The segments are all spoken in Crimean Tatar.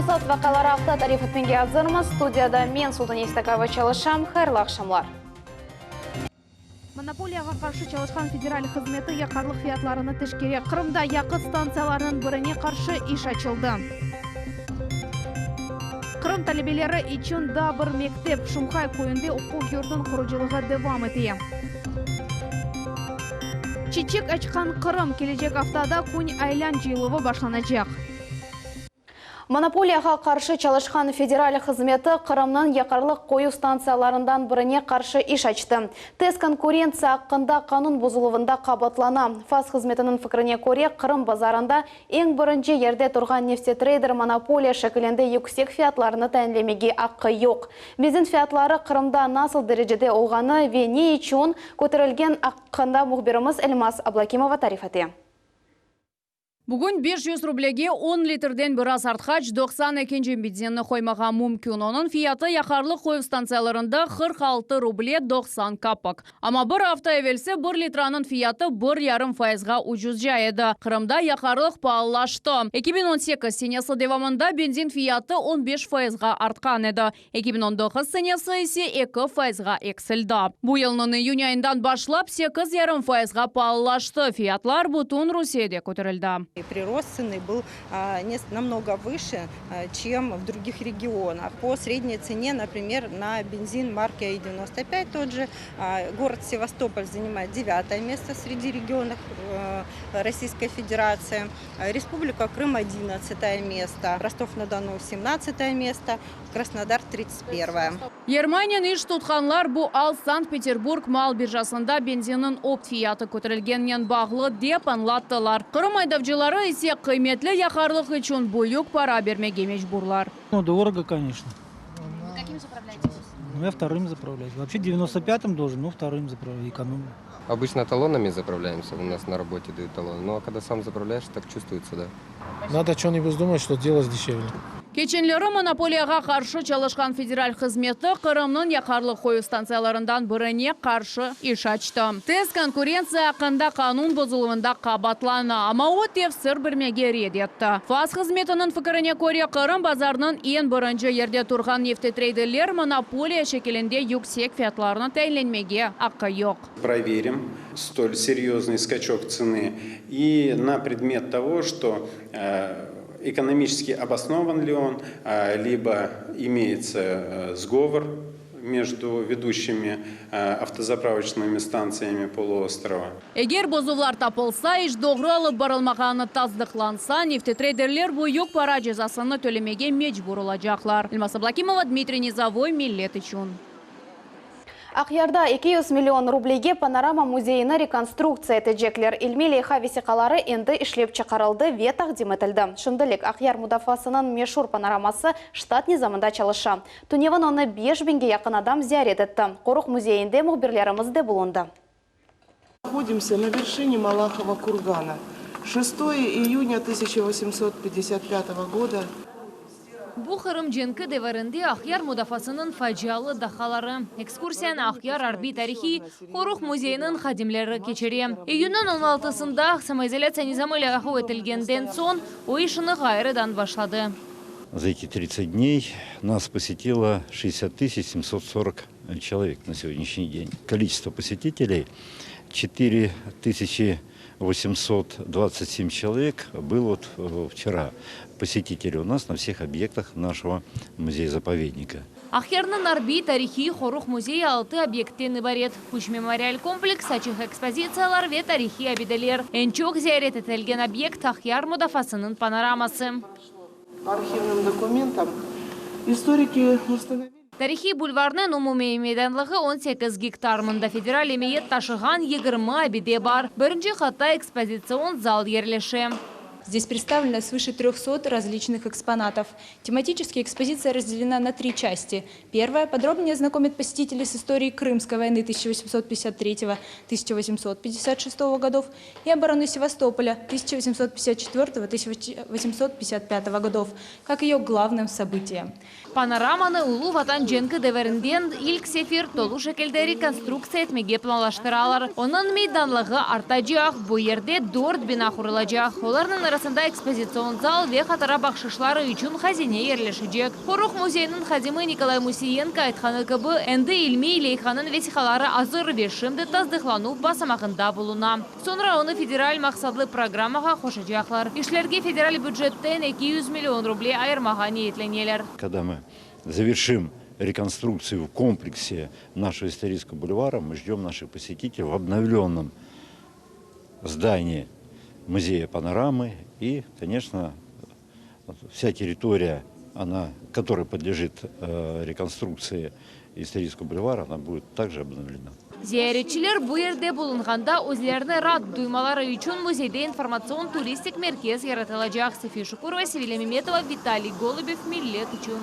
Esas vaqialar aqta tarif etmege azırmız. Studiyada men, Sultaniye Stakayeva, çalışam. Hayırlı aqşamlar. Monopoliyağa qarşı çalışqan Federal hızmeti yaqarlıq fiyatlarını teşkere. Qırımda yaqıt stantsiyalarınıñ birine qarşı iş açıldı. Qırım talebeleri içün daa bir mektep, Şumhay köyünde oquv yurtunıñ qurucılığı devam ete. Çiçek açqan Qırım, kelecek aftada kün aylan cıyıluvı başlanacaq. Monopoliyağa qarşı çalışqan Federal hızmeti Qırımnıñ yaqarlıq qoyuv stantsiyalarından birine qarşı iş açtı. Tez konkurentsiya aqqında qanun bozuluvında qabatlana. FAS hızmetiniñ fikrine köre, Qırım bazarında eñ birinci yerde turğan neftetreyder monopoliya şekilinde yüksek fiyatlarnı tayinlemege aqqı yoq. Benzin fiyatları Qırımda nasıl derecede olğanı ve ne içün köterilgen aqqında mühbirimiz Elmaz Ablakimova tarif ete. Bugün 500 rublege on litrden biraz artqaç 92-nci benzinni qoymağa mümkün. Onıñ fiyatı yaqarlıq qoyuv stantsiyalarında 46 ruble 90 kapik. Amma bir afta evelsi bir litranıñ fiyatı bir yarım fayızğa ucuzca edi. Qırımda yaqarlıq paalılaştı. 2018 senesi devamında benzin fiyatı 15 fayızğa artqan edi. 2019 senesi ise eki fayızğa eksildi. Bu yılnıñ iyün ayından başlap sekiz yarım fayızğa paalılaştı, fiyatlar bütün Rusiyede köterildi. Прирост цены был намного выше, чем в других регионах. По средней цене, например, на бензин марки АИ-95 тот же, город Севастополь занимает девятое место среди регионов Российской Федерации, Республика Крым одиннадцатое место, Ростов-на-Дону семнадцатое место, Krasnodar 31-ye. Yermaynen iş tutqanlar bu al Sankt-Peterburg mal birjasında benzinniñ opt fiyatı köterilgeninen bağlı, dep añlattılar. Qırım aydavcıları ise qıymetli yaqarlıq içün büyük para bermege mecburlar. Ну, дорого, конечно. Вы каким заправляетесь? Ну, я вторым заправляюсь. Вообще 95-м должен, но вторым заправляю, экономлю. Обычно талонами заправляемся, у нас на работе дают талоны. Ну а когда сам заправляешь, так чувствуется, да. Надо что-нибудь думать, что делать дешевле. Keçenleri Monopoliyağa qarşı çalışqan Federal hızmeti Qırımnıñ yaqarlıq qoyuv stantsiyalarından birine qarşı iş açtı. Tez konkurentsiya aqqında qanun bozuluvında qabaatlana, amma o tefsir bermege red etti. FAS hızmetiniñ fikrine köre, Qırım bazarınıñ eñ birinci yerde turğan neftetreyderler monopoliya şekilinde yüksek fiyatlarnı tayinlenmege aqqı yoq. Proverim stol seryoznyy skaçok tseny i na predmet togo, çto ekonomiçeski obosnovan li on, libo imeyetsya sgovor mejdu veduşçimi avtozapravoçnımi stantsiyami poluostrova. Eger bozuvlar tapılsa, iş doğru alıp barılmağanı tasdıqlansa, neftetreyderler büyük para cezasını tölemege mecbur olacaqlar. Elmaz Ablakimova, Dmitriy Nizovoy, Millet içün. Aqyarda 200 million rublege Panorama müzeyini rekonstruktsiya etecekler. İlmiy leyha vesiqaları endi işlep çıqarıldı ve taqdim etildi. Şimdilik Aqyar mudafaasınıñ meşur panoraması ştat nizamında çalışa. Tünevin onı beş biñge yaqın adam ziyaret etti. Qoruq müzeyinde mühbirlerimiz de bulundı. Nahodimsâ na verşine Malahova kurgana. Şestoye iyunya 1855 goda. Bu Qırım cenki devirinde Aqyar mudafaasınıñ facialı daqqaları. Ekskursiyanı Aqyar arbiy-tarihiy qoruq müzeyiniñ hadimleri keçire. İyünniñ on altısında samoizolâtsiya nizamı lâğu etilgenden soñ o işini ğayrıdan başladı. За эти 30 дней нас посетило 60 тысяч 740 человек на сегодняшний день. Количество посетителей 4827 человек было вот вчера посетители у нас на всех объектах нашего музея-заповедника. Aqyarnıñ arbiy-tarihiy qoruq müzeyi altı obyektten ibaret, üç memorial kompleks, açıq ekspozitsiyalar ve tarihiy abideler. Eñ çoq ziyaret etilgen obyekt, Aqyar mudafaasınıñ panoraması. По arhivным dokumentam istoriki ustanovili. Tarihiy bulvarnıñ umumiy meydanlığı 18 gektar, mında federal emiyet taşığan 20 abide bar. Birinci qatta ekspozitsion zal yerleşe. Здесь представлено свыше 300 различных экспонатов. Тематически экспозиция разделена на три части. Первая подробнее знакомит посетителей с историей Крымской войны 1853-1856 годов и обороны Севастополя 1854-1855 годов, как ее главным событием. Panoramanı Ulu Vatan cenki devirinden ilk sefer tolu şekilde rekonstruktsiya etmege planlaştıralar. Onıñ meydanlığı artacaq, bu yerde dört bina qurulacaq. Olarnıñ arasında. arasında ekspozitsion zal ve hatıra bahşışları içün hazine yerleşecek. Qoruq müzeyiniñ hadimi Nikolay Musiyenko aytqanı kibi, endi ilmiy leyhanıñ vesiqaları azır ve şimdi tasdıqlanuv basamağında buluna. Soñra onı federal maqsatlı programmağa qoşacaqlar. İşlerge federal bücetten 200 million ruble ayırmağa niyetleneler. Когда мы завершим реконструкцию в комплексе нашего исторического бульвара, мы ждем наших посетителей в обновленном здании музея панорамы и, конечно, вся территория, она, которая подлежит э, реконструкции исторического бульвара, она будет также обновлена. Ziyaretçiler bu yerde bulunğanda özlerini raat duymaları içün müzeyde informatsion-turistik merkez yaratılacaq. Sefiye Şukurova, Sevilâ Memetova, Vitaliy Golubev, Millet içün.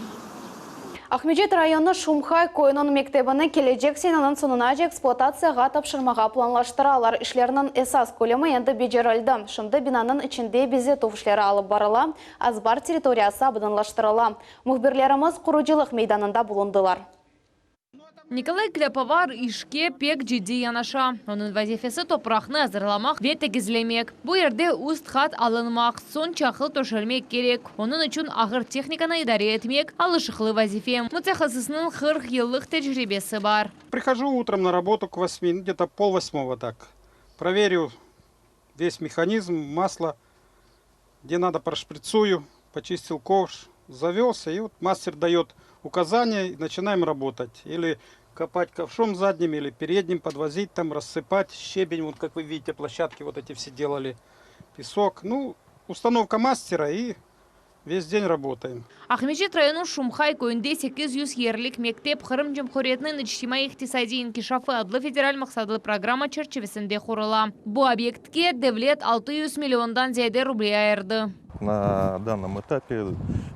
Aqmescit rayonı Şumhay köyüniñ mektebini kelecek seneniñ soñunace ekspluatatsiyağa tapşırmağa planlaştıralar. İşlerniñ esas kölemi endi becerildi. Şimdi binanıñ içinde bezetüv işleri alıp barıla, azbar territoriyası abadanlaştırıla. Mühbirlerimiz qurucılıq meydanında bulundılar. Nikolay Klâpovar işke pek ciddiy yanaşa. Onıñ vazifesi topraqnı azırlamaq ve tegizlemek. Bu yerde üst qat alınmaq, soñ çaqıl töşelmek kerek. Onıñ içün ağır tehnikanı idare etmek, alışıqlı vazife. Mütehassısnıñ 40 yıllıq tecribesi bar. Prihожу утром на работу к восьми, ну, где-то пол восьмого так. Проверю весь механизм, масло, где надо прошприцую, почистил ковш, завелся. И вот мастер дает указания, и начинаем работать. Или копать ковшом задним, или передним, подвозить там, рассыпать щебень. Вот как вы видите, площадки вот эти все делали, песок. Ну, установка мастера и весь день работаем. Aqmescit rayonınıñ Şumhay köyünde 800 yerlik mektep Qırım Cumhuriyetiniñ içtimaiy-iqtisadiy inkişafı adlı federal maqsatlı programma çerçivesinde qurula. Bu obyektke devlet 600 milliondan ziyade ruble ayırdı. На данном этапе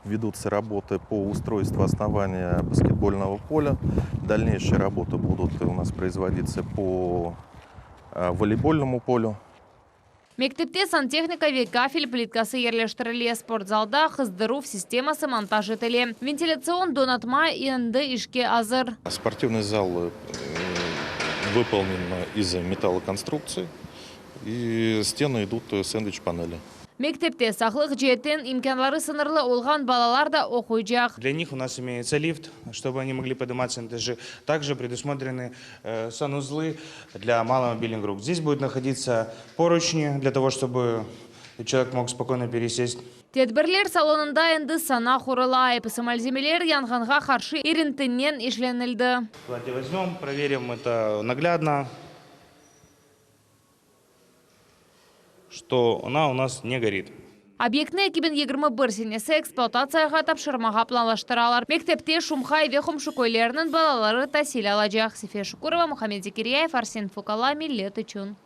ведутся работы по устройству основания баскетбольного поля. Дальнейшие работы будут у нас производиться по волейбольному полю. Mektepte santehnika ve kafel plitkası yerleştirile, sportzalda qızdıruv sisteması montaj etile, ventilâtsion donatma endi işke azır. Спортивный зал э, выполнен из металлоконструкции, и стены идут сэндвич-панели. Mektepte sağlıq ceetten imkânları sıñırlı olğan balalar da oquycaq. Для них у нас имеется лифт, чтобы они могли подниматься на этажи. Также предусмотрены э, санузлы для маломобильных групп. Здесь будут находиться поручни для того, чтобы человек мог спокойно пересесть. Tedbirler salonında endi sana qurula, episi malzemeler yanğınğa qarşı irintinen işlenildi. Давайте возьмем, проверим это наглядно, что она у нас не горит. Obyektni 2021 senesi ekspluatatsiyağa tapşırmağa planlaştıralar. Mektepte Şumhay ve qomşu köyleriniñ balaları tasil alacaq. Sefiye Şukurova, Muhammed Zekiryayev, Arsen Fukala, Millet içün.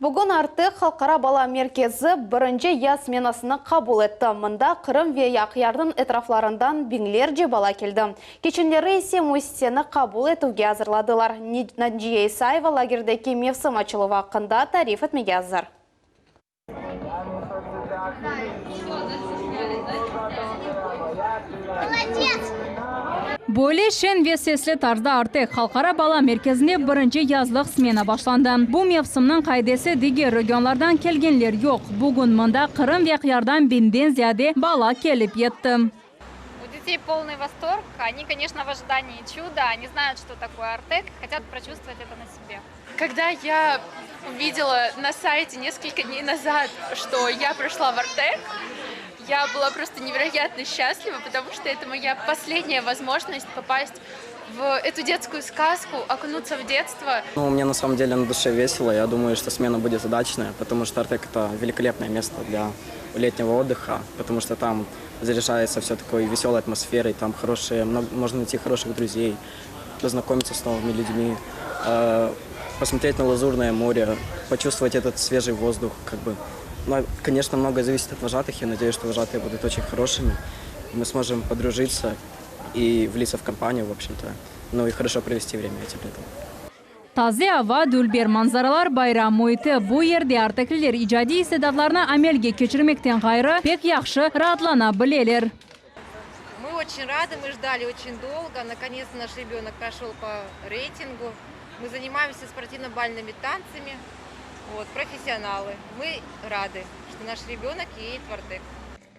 Bugün Artek halqara bala merkezi birinci yaz smenasını qabul etti. Mında Qırım ve Aqyarnıñ etraflarından biñlerce bala keldi. Keçenleri ise müessiseni qabul etüvge azırladılar. Naciye İsayeva lagerdeki mevsim açıluvı aqqında tarif etmege azır. Böyle şeñ ve sesli tarzda Artek halqara bala merkezinde birinci yazlıq smena başlandı. Bu mevsimniñ qaidesi diger regionlardan kelgenler yoq. Bugün mında Qırım ve Aqyardan biñden ziyade bala kelip yetti. У детей полный восторг. Они, конечно, в ожидании чуда. Они знают, что такое Артек, хотят прочувствовать это на себе. Когда я увидела на сайте несколько дней назад, что я прошла в Артек, я была просто невероятно счастлива, потому что это моя последняя возможность попасть в эту детскую сказку, окунуться в детство. Ну, у меня на самом деле на душе весело. Я думаю, что смена будет удачная, потому что Артек – это великолепное место для летнего отдыха, потому что там заряжается все такой веселой атмосферой, там хорошие, много, можно найти хороших друзей, познакомиться с новыми людьми, э, посмотреть на лазурное море, почувствовать этот свежий воздух, как бы. Но, конечно, многое зависит от вожатых. Я надеюсь, что вожатые будут очень хорошими. Мы сможем подружиться и влиться в компанию, в общем-то. Ну и хорошо провести время этим летом. Taze ava, dülber manzaralar, bayram müiti. Bu yerde artekliler icadiy istidatlarını amelge keçirmekten ğayrı, pek yahşı raatlana bileler. Мы очень рады, мы ждали очень долго. Наконец-то наш ребенок прошел по рейтингу. Мы занимаемся спортивно-бальными танцами. Вот, профессионалы. Мы рады, что наш ребенок едет в Артек.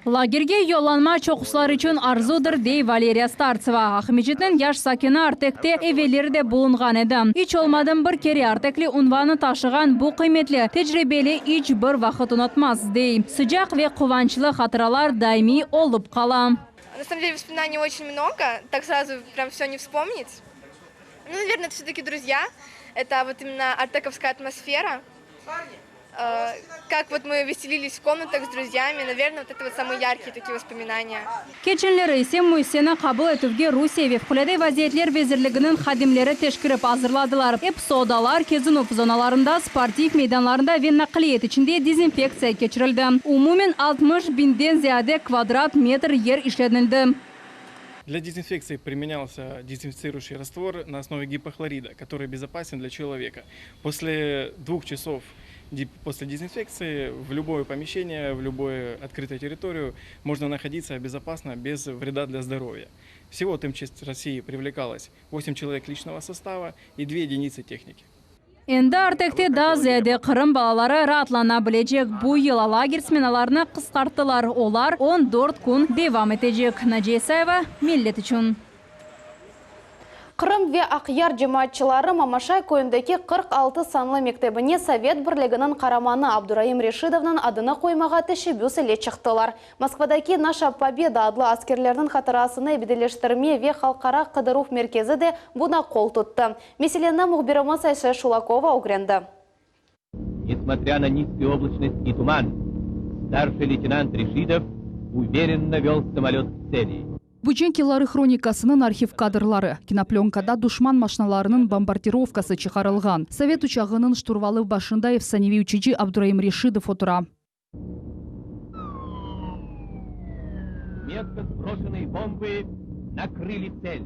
Lagerge yollanma çoqusılar içün arzudır, dey Valeriya Startseva. Aqmescitniñ yaş sakini Artekte evelleri de bulunğan edi. İç olmadım bir kere Artekli unvanı taşığan bu qıymetli tecribeli iç bir vaqıt unutmaz, dey. Sıcaq ve quvançlı hatıralar daimiy olıp qala. Na samom dele vospominaniy oçen mnogo, tak srazu pryam vsyo ne vspomnit. Nu, naverno, eto vsyo-taki druzya, eto vot imenno artekovskaya atmosfera. Kak vot mı veseliliz v komnatah s druzyami, naverno, vot eto vot samıye yarkiye takiye vospominaniya. Keçenleri ise müessiseni qabul etüvge Rusiye Vefqulade vaziyetler vezirliginiñ hadimleri teşkirip azırladılar. Episi odalar, kezinüv zonalarında, sportiv meydanlarında ve naqliyet içinde dezinfektsiya keçirildi. Umumen 60 biñden ziyade kvadrat metr yer işlenildi. Для дезинфекции применялся дезинфицирующий раствор на основе гипохлорида, который безопасен для человека. После двух часов после дезинфекции в любое помещение, в любую открытую территорию можно находиться безопасно, без вреда для здоровья. Всего от МЧС России привлекалось 8 человек личного состава и 2 единицы техники. Endi Artekte daa ziyade Qırım balaları raatlana bilecek. Bu yıl lager smenalarını qısqarttılar, olar 14 kün devam etecek. Naciye İsayeva, Millet içün. Qırım ve Aqyar cemaatçıları Mamaşay köyündeki 46 sanlı mektebine Sovet Birliginiñ qaramanı Abduraim Reşidovnıñ adını qoymağa teşebbüs ile çıqtılar. Moskvadaki Naşa Pobeda adlı askerlerniñ hatırasını ebediyleştirme ve halqara qıdıruv merkezi de buña qol tuttı. Meseleni mühbirimiz Ayşe Şulakova ögrendi. Nesmotrя на nizkую облачность и туман, старший leytenant Reşidov уверенно вел самолет к цели. Bu cenk yılları hronikasınıñ arhiv kadrları. Kinoplenkada duşman maşinalarınıñ bombardirovkası çıqarılğan. Sovet uçağınıñ şturvalı başında efsaneviy uçucı Abduraim Reşidov otura. Metko sbroşennıye bombı nakrıli tselь.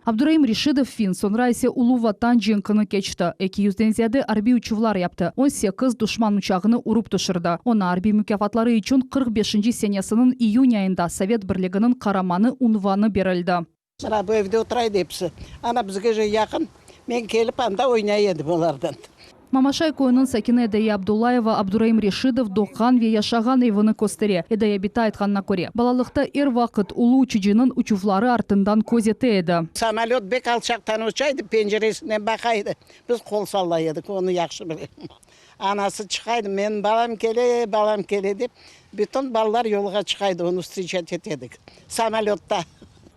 Abduraim Reşidov fin, soñra ise Ulu Vatan cenkini keçti. Eki yüzden ziyade arbiy uçuvlar yaptı, 18 duşman uçağını urıp tüşürdi. Oña arbiy mukâfatları içün 45-nci senesiniñ iyün ayında Sovet Birliginiñ Qaramanı unvanı berildi. Mına bu evde otura edi episi. Ana bizge yaqın, men kelip anda oynay edim olardan. Mamaşay köyüniñ sakini Edayye Abdullayeva Abduraim Reşidov doğğan ve yaşağan evini köstere. Edayye bita aytqanına köre, balalıqta er vaqıt ulu uçucınıñ uçuvları artından közete edi. Samolöt bek alçaqtan uça edi, penceresinden baqa edi. Biz qol sallay edik, onı yahşı bilem. Anası çıqa edi, menim balam kele, balam kele dep, bütün balalar yolğa çıqa edi, onı vstreçat ete edik samolötta.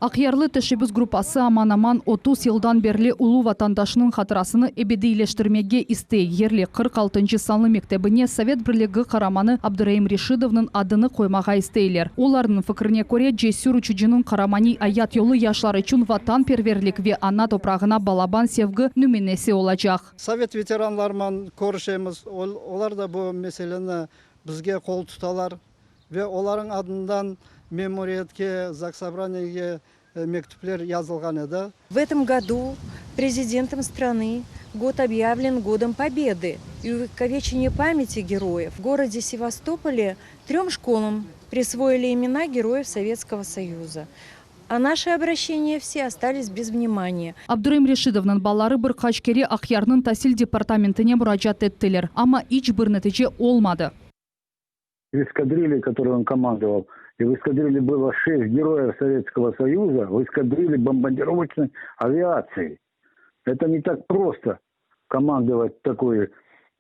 Aqyarlı teşebbüs gruppası aman-aman 30 yıldan berli ulu vatandaşnıñ hatırasını ebediyleştirmege istey. Yerli 46-ncı sanlı mektebine Sovet Birligi Qaramanı Abduraim Reşidovnıñ adını qoymağa isteyler. Olarnıñ fikrine köre, cesür uçucınıñ qaramaniy ayat yolu yaşlar içün vatanperverlik ve ana toprağına balaban sevgi nümünesi olacaq. Sovet veteranlarıman körüşemiz, olar da bu meseleni bizge qol tutalar ve olarıñ adından memuriyetke, Zaksobraniyege mektüpler yazılğan edi. В этом году президентом страны год объявлен Годом Победы и увековечение памяти героев. В городе Севастополе трем школам присвоили имена героев Советского Союза. А наши обращения все остались без внимания. Abduraim Reşidovnıñ balaları bir qaç kere Aqyarnıñ tasil departamentine muracaat ettiler, amma iç bir netice olmadı. В эскадрилье, которой он командовал, и в эскадрилье было шесть героев Советского Союза, в эскадрилье бомбардировочной авиации. Это не так просто командовать такой,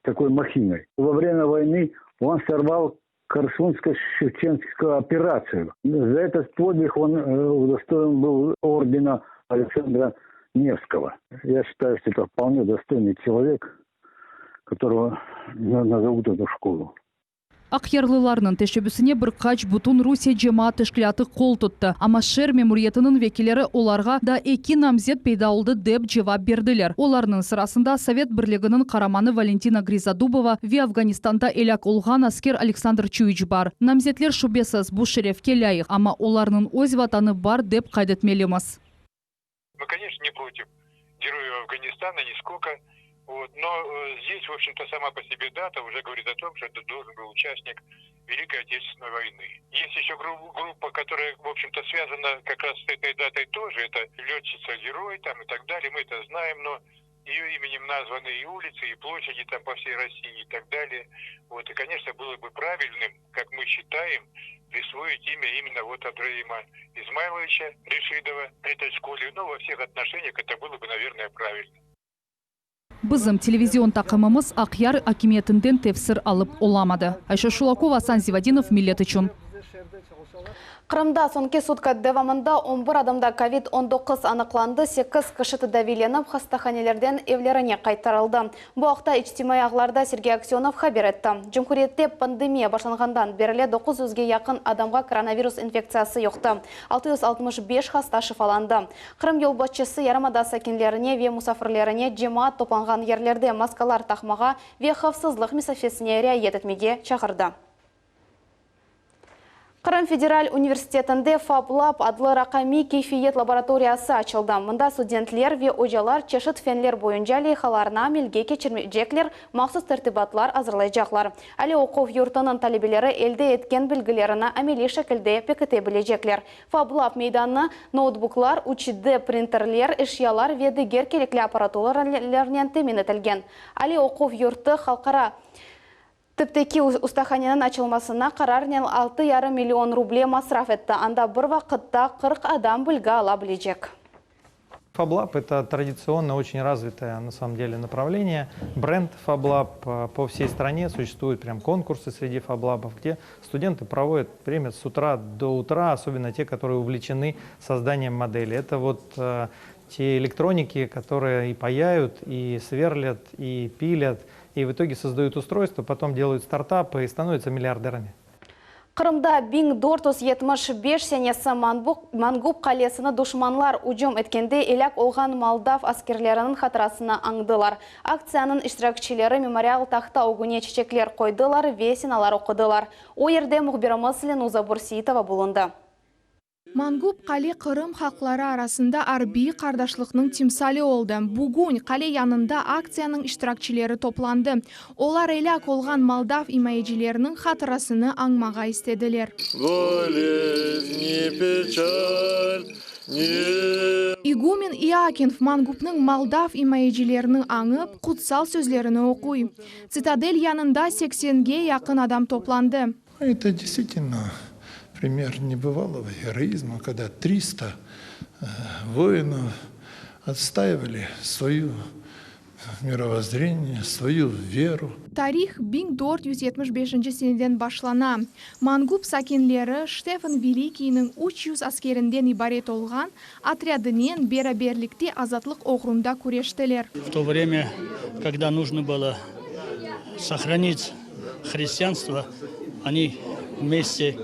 такой махиной. Во время войны он сорвал Корсунско-Шевченкинскую операцию. За этот подвиг он э, удостоен был ордена Александра Невского. Я считаю, что это вполне достойный человек, которого назовут эту школу. Aqyarlılarnıñ teşebbüsine bir qaç bütün Rusiye cemaat teşkilâtı qol tuttı, amma şeer memuriyetiniñ vekilleri olarğa daa eki namzet peyda oldı dep cevap berdiler. Olarnıñ sırasında Sovet Birliginiñ qaramanı Valentina Grizodubova ve Afganistanda elâk olğan asker Aleksandr Çuiç bar. Namzetler şübesiz bu şerefke lâyıq, amma olarnıñ öz vatanı bar dep qayd etmelimiz. Мы, конечно, не против героев Афганистана, нисколько. Вот, но э, здесь, в общем-то, сама по себе дата уже говорит о том, что это должен был участник Великой Отечественной войны. Есть еще группа, которая, в общем-то, связана как раз с этой датой тоже. Это летчица-герой там и так далее. Мы это знаем, но... Ее именем названы и улицы, и площади там по всей России и так далее. Вот, и, конечно, было бы правильным, как мы считаем, присвоить имя именно вот Абдраима Измайловича Решидова этой школе. Ну, во всех отношениях это было бы, наверное, правильно. Bizim televizion taqımımız Aqyar akimiyetinden tefsir alıp olamadı. Ayşe Şulakova, Asan Zivadinov, Millet içün. Qırımda soñki sutka devamında 11 adamda kovid 19 aniqlandı, 8 kişi tedaviylenip hastahanelerden evlerine qaytarıldı. Bu aqta içtimaiy ağlarda Sergey Aksönov haber etti. Cumhuriyette pandemiya başlanğandan berli 900ge yaqın adamğa koronavirus infektsiyası yuqtı, 665 hasta şifalandı. Qırım yolbaşçısı yarımada sakinlerine ve musafirlerine cemaat toplanğan yerlerde maskalar taqmağa ve havfsızlıq mesafesine riayet etmege çağırdı. Qırım federal universitetinde FabLab adlı raqamiy keyfiyet laboratoriyası açıldı. Mında studentler ve ocalar çeşit fenler boyunca leyhalarnı amelge keçirecekler, mahsus tertibatlar azırlaycaqlar. Aliy oquv yurtunıñ talebeleri elde etken bilgilerini ameliy şekilde pekite bilecekler. FabLab meydanı noutbuklar, 3D printerler, eşyalar ve diger kerekli apparaturalarnen temin etilgen. Aliy oquv yurtu halqara tipteki ustahaneniñ açılmasına qararnen 6,5 million ruble masraf etti. Anda bir vaqıtta 40 adam bilgi ala bilecek. FabLab – это традиционно очень развитое, на самом деле, направление. Бренд FabLab по всей стране, существуют прям конкурсы среди FabLabов, где студенты проводят время с утра до утра, особенно те, которые увлечены созданием модели. Это вот те электроники, которые и паяют, и сверлят, и пилят, и в итоге создают устройства, потом делают стартапы и становятся миллиардерами. Qırımda 1475 senesi Mangup qalesini duşmanlar ücüm etkende elâk olğan moldav askerleriniñ hatırasını añdılar. Aktsiyanıñ iştirakçileri memorial tahta ögüne çiçekler qoydılar ve senalar oqudılar. O yerde mühbirimiz Lenuza Bürseitova bulundı. Mangup qale Qırım halqları arasında arbiy qardaşlıqnıñ timsali oldı. Bugün qale yanında aktsiyanıñ iştirakçileri toplandı. Olar elâk olğan moldav imayecileriniñ hatırasını añmağa istediler. Болезнь, печаль, не İgumen İakinf Mangupnıñ moldav imayecilerini añıp, qutsal sözlerini oquy. Tsitadel yanında 80ge yaqın adam toplandı. Это действительно пример небывалого героизма, когда 300 воинов отстаивали свою мировоззрение, свою веру. Tarih 1475 seneden başlana. Mangup sakinleri Ştefan Velikiyniñ 300 askerinden ibaret olğan otrâdınen beraberlikte azatlıq oğrunda küreştiler. В то время, когда нужно было сохранить христианство, они вместе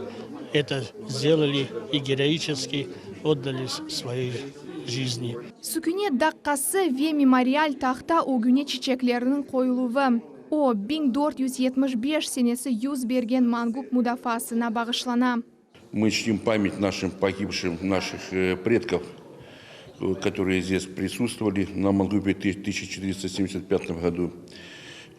это сделали и героически отдали свои жизни. Sükünet daqqası ve memorial tahta ögüne çiçeklerniñ qoyuluvı. O, 1475 senesi yüz bergen Mangup mudafaasına bağışlana. Мы чтим память нашим погибшим, наших предков, которые здесь присутствовали на Мангупе в 1475 году.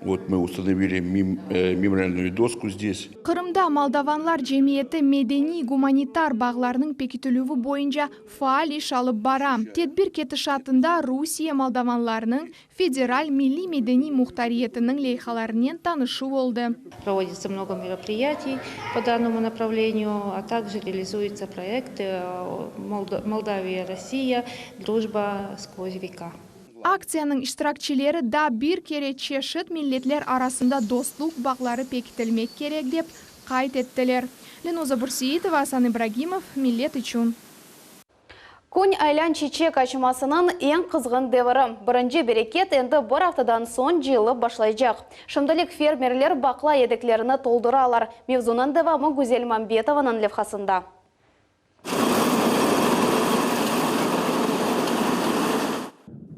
Вот мы установили мемориальную доску здесь. Qırımda moldavânlar cemiyeti medeniy-gumanitar bağlarnıñ pekitilüvi boyunca faal iş alıp bara. Tedbir ketişatında Rusiye moldavânlarınıñ federal milliy-medeniy muhtariyetiniñ leyhalarınen tanışuv oldı. Проводится много мероприятий по данному направлению, а также реализуются проекты Молдавия, Россия, дружба сквозь века. Aktsiyanıñ iştirakçileri daa bir kere çeşit milletler arasında dostluq bağları pekitilmek kerek dep qayd ettiler. Lenuza Bürseitova, Asan İbragimov, Millet içün. Kün aylan çiçek açmasınıñ eñ qızğın devri. Birinci bereket endi bir aftadan soñ cıyılıp başlaycaq. Şimdilik fermerler baqla yedeklerini tolduralar. Mevzunıñ devamı Güzel Mambetovanıñ levhasında.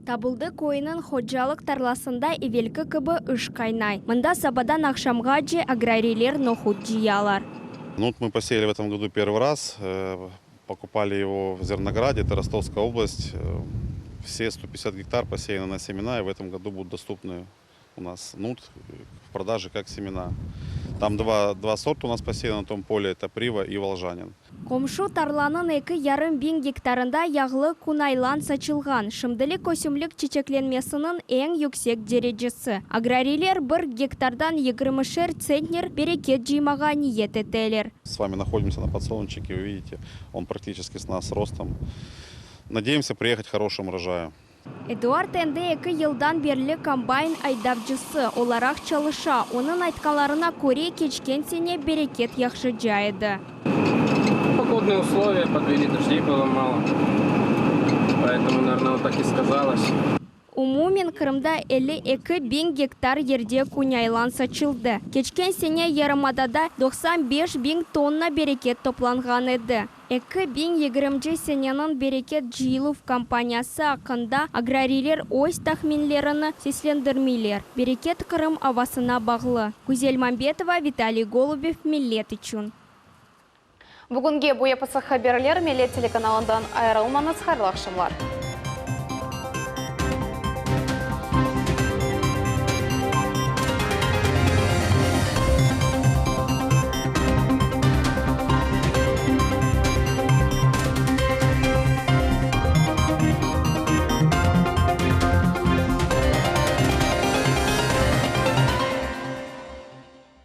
Tabuldı köyüniñ hocalıq tarlasında evelki kibi iş qaynay. Mında sabadan aqşamğace agrariyler nohut cıyalar. Ну, вот мы посеяли в этом году первый раз. Покупали его в Зернограде, это Ростовская область. Все 150 гектар посеяны на семена, и в этом году будут доступны у нас нут в продаже как семена. Там два сорта у нас посеяны на том поле, это Прива и Волжанин. Qomşu tarlanıñ eki yarım biñ gektarında yağlı künaylan saçılğan. Şimdilik ösümlik çiçeklenmesiniñ eñ yüksek derecesi. Agrariyler bir gektardan yigirmişer tsentner bereket cıymağa niyet eteler. С вами находимся на подсолнечнике, вы видите, он практически с нас ростом. Надеемся приехать к хорошему урожаю. Eduard endi eki yıldan berli kombayn aydavcısı olaraq çalışa. Onıñ aytqanlarına köre, keçken sene bereket yahşıca edi. Погодные условия подвели, дождей было мало. Поэтому, наверное, вот так и сказалось. Umumen Qırımda 52 biñ gektar yerde künaylan saçıldı. Keçken sene yarımadada 95 biñ tonna bereket toplanğan edi. 2020 seneniñ bereket cıyıluv kampaniyası aqqında agrariyler öz tahminlerini seslendirmeyler. Bereket Qırım avasına bağlı. Güzel Mambetova, Vitaliy Golubev, Millet içün. Bugünge bu episi haberler Millet telekanalından ayırılmañız, hayırlı aqşamlar.